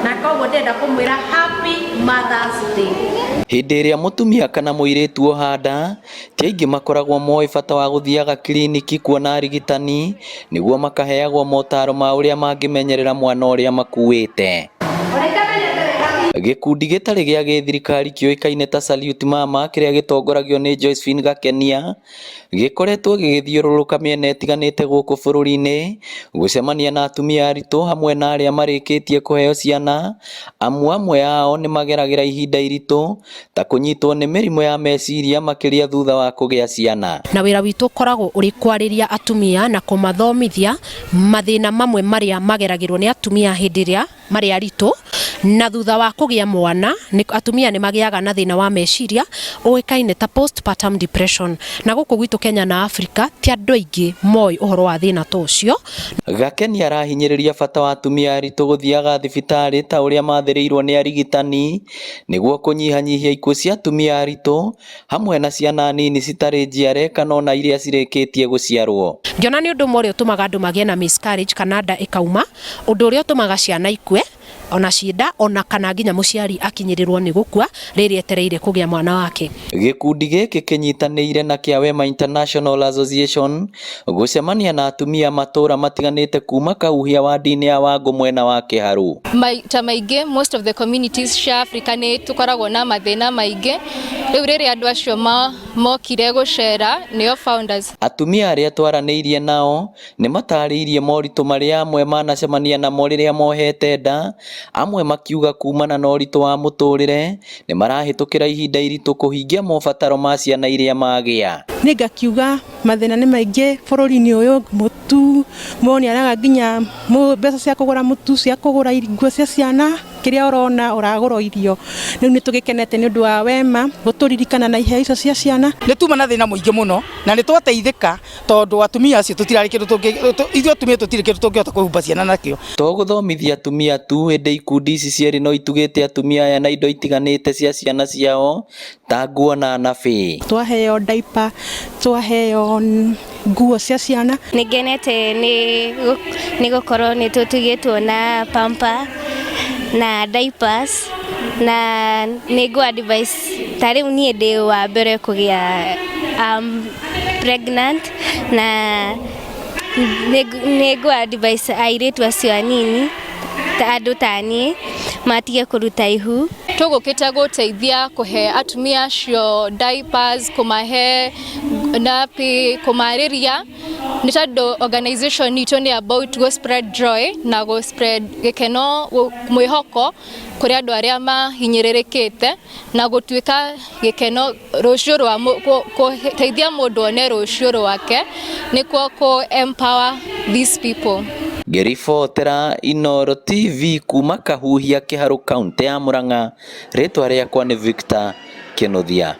Na koguo ndĩrenda kũmwĩra Happy Mother's Day. Hĩndĩ ĩrĩa mũtumia kana mũirĩtu oha nda, ti aingĩ makoragwo moĩ bata wa gũthiaga kiriniki kuona arigitani nĩguo makaheagwo motaro ma ũrĩa mangĩmenyerera mwana ũrĩa makuĩte. Gĩkundi gĩtarĩ gĩa gĩthirikari kĩũĩkaine ta Salute Mama kĩrĩa gĩtongoragio nĩ Josephine Gakenia gĩkoretwo gĩgĩthiũrũrũka mĩena ĩtiganĩte gũkũ bũrũri-inĩ gũcemania na atumia aritũ hamwe na arĩa marĩkĩtie kũheo ciana, amu amwe ao nĩ mageragĩra ihinda iritũ ta kũnyitwo nĩ mĩrimũ ya meciria makĩria thutha wa kũgĩa ciana. Na wĩra witũ ũkoragwo ũrĩ kwarĩria atumia na kũmathomithia mathĩna mamwe marĩa mageragĩrwo nĩ atumia hĩndĩ ĩrĩa marĩ aritũ na thutha wa kũgĩa mwana. Atumia nĩ magĩaga na thĩna wa meciria ũĩkaine ta postpartum depression, na gũkũ gwitũ Kenya na Africa ti andũ aingĩ moĩ ũhoro wa thĩna ta ũcio. Gakenia arahinyĩrĩria bata wa atumia aritũ gũthiaga thibitarĩ ta ũrĩa mathĩrĩirwo nĩ arigitani nĩguo kũnyihanyihia ikuũ cia atumia aritũ hamwe na ciana nini citarĩ njiare kana ona iria cirĩkĩtie gũciarwo. Ngĩona nĩ ũndũ ũmwe ũrĩa ũtũmaga andũ magĩe na miscarriage kana nda ĩkauma, ũndũ ũrĩa ũtũmaga ciana ikue ona ciĩ nda, ona kana nginya mũciari akinyĩrĩrwo nĩ gũkua rĩrĩa etereire kũgĩa mwana wake. Gĩkundi gĩkĩ kĩnyitanĩire na kĩa Wema International Association gũcemania na atumia matũra matiganĩte kuma Kahuhia wadi-inĩ ya Wangũ mwena wa Kĩharũ. Maita maingĩ, most of the communities cia Africa nĩ tũkoragwo na mathĩna maingĩ. Rĩu rĩrĩa andũ acio mokire gũcera, nĩo founders. Atumia arĩa twaranĩirie nao nĩ matarĩirie moritũ marĩa amwe manacemania namo rĩrĩa mohete nda, amwe makiuga kumana na ũritũ wa mũtũrĩre nĩ marahĩtũkĩra ihinda iritũ kũhingia mobataro ma ciana iria magĩa. Nĩ ngakiuga mathĩna nĩ maingĩ bũrũri-inĩ ũyũ. Mũtu, mũndũ nĩ araga nginya mbeca cia kũgũra mũtu, cia kũgũra nguo cia ciana, kĩrĩa ũrona ũragũra irio. Rĩu nĩ tũgĩkenete nĩ ũndũ wa Wema gũtũririkana na iheo icio cia ciana. Nĩ tuma na thĩna mũingĩ mũno na nĩ twateithĩka, tondũ atumia acio tũtirarĩ kĩndũ tũngĩ, ithuĩ atumia tũtirĩ kĩndũ tũngĩhota kũhumba ciana nakĩo. To gũthomithia atumia tu, ĩndĩ ikundi ici cierĩ no itugĩte atumia aya na indo itiganĩte cia ciana ciao ta nguo na nappy. Twaheo diaper, twaheo nguo cia ciana. Nĩ ngenete nĩ gũkorwo nĩ tũtugĩtwo na pamper na diapers, na nĩ ngũ advise ta rĩu niĩ ndĩ wa mbere kũgĩa pregnant, na nĩ ngũ advise airĩtu acio anini ta andũ ta niĩ matige kũruta ihu. Tũgũkĩte gũteithia kũhe atumia acio diapers, kũmahe nappy, kũmarĩria, nĩ tondũ organization itũ nĩ about go spread joy na go spread gĩkeno, mwĩhoko kũrĩ andũ arĩa mahinyĩrĩrĩkĩte, na gũtuĩka gĩkeno rũciũ rwa gũteithia mũndũ one rũciũ rwake, nĩkuo kũ empower these people. Ngĩribotera Inooro TV kuma Kahuhia, Kĩharũ, kaũntĩ ya Murang'a, rĩtwa rĩakwa nĩ Victor Kĩnuthia.